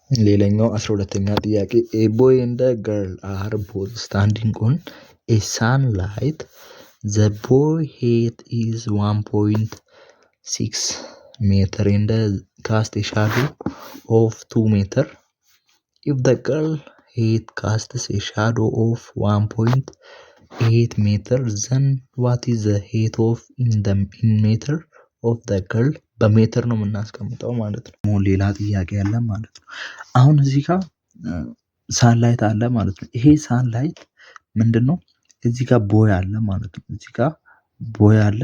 ሌላኛው 12ኛ ጥያቄ፣ a boy and girl are both standing on a sunlight. The boy height is 1.6 meter and cast a shadow of 2 meter. If the girl height casts a shadow of 1.8 meter, then what is the height of in meter of the girl? በሜትር ነው የምናስቀምጠው ማለት ነው። ሌላ ጥያቄ አለ ማለት ነው። አሁን እዚህ ጋር sunlight አለ ማለት ነው። ይሄ sunlight ምንድነው? እዚህ ጋር boy አለ ማለት ነው። እዚህ ጋር boy አለ።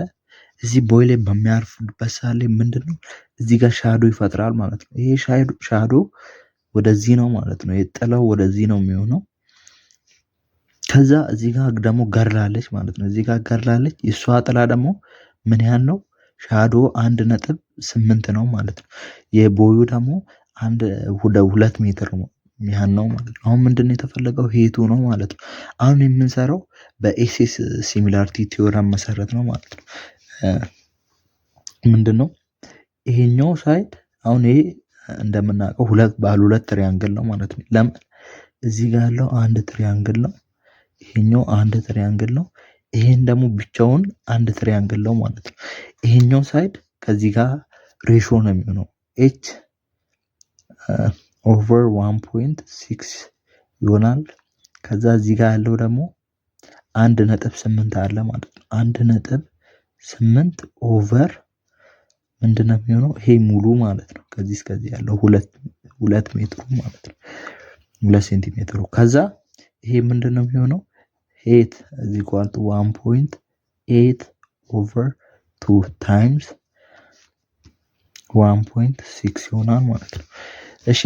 እዚህ boy ላይ በሚያርፍበት ሰዓት ላይ ምንድነው? እዚህ ጋር shadow ይፈጥራል ማለት ነው። ይሄ shadow ወደዚህ ነው ማለት ነው። የጥላው ወደዚህ ነው የሚሆነው። ከዛ እዚህ ጋር ደግሞ girl አለች ማለት ነው። እዚህ ጋር girl አለች። የእሷ ጥላ ደግሞ ምን ያህል ነው? Shadow 1.8 ነው ማለት ነው። የ boy ኡ ደግሞ አንድ 2 ሜትር ነው ያህል ነው ማለት ነው። አሁን ምንድነው የተፈለገው? Height ኡ ነው ማለት ነው። አሁን የምንሰራው በ SS similarity theorem መሰረት ነው ማለት ነው። ምንድነው? ይሄኛው side አሁን ይሄ እንደምናውቀው ሁለት ባለ ሁለት triangle ነው ማለት ነው። ለምን? እዚህ ጋር ያለው አንድ triangle ነው። ይሄኛው አንድ triangle ነው። ይሄን ደግሞ ብቻውን አንድ triangle ነው ማለት ነው። ይሄኛው side ከዚህ ጋር ratio ነው የሚሆነው፣ h over 1.6 ይሆናል። ከዛ እዚህ ጋር ያለው ደግሞ 1.8 አለ ማለት ነው። 1.8 over ምንድነው የሚሆነው? ይሄ ሙሉ ማለት ነው። ከዚህ እስከዚህ ያለው 2 ሜትሩ ማለት ነው። 2 ሴንቲሜትሩ። ከዛ ይሄ ምንድነው የሚሆነው? Height is equal to 1.8 over 2 times 1.6 ይሆናል ማለት ነው። እሺ፣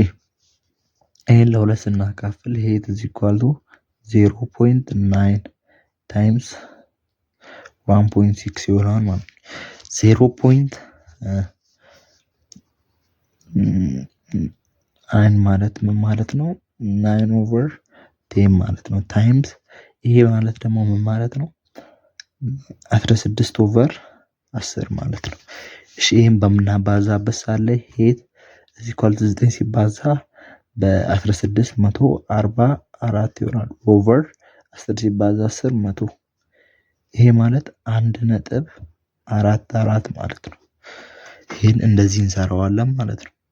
ይሄን ለሁለት ስናካፍል height is equal to 0.9 times 1.6 ይሆናል ማለት ነው። 0.9 ማለት ምን ማለት ነው? 9 over 10 ማለት ነው። Times ይሄ ማለት ደግሞ ምን ማለት ነው? 16 over 10 ማለት ነው። እሺ፣ ይሄን በምናባዛበት ሰዓት ላይ height is equal to 9 ሲባዛ በ16 144 ይሆናል። Over 10 ሲባዛ 10 100። ይሄ ማለት 1.44 ማለት ነው። ይሄን እንደዚህ እንሰራዋለን ማለት ነው።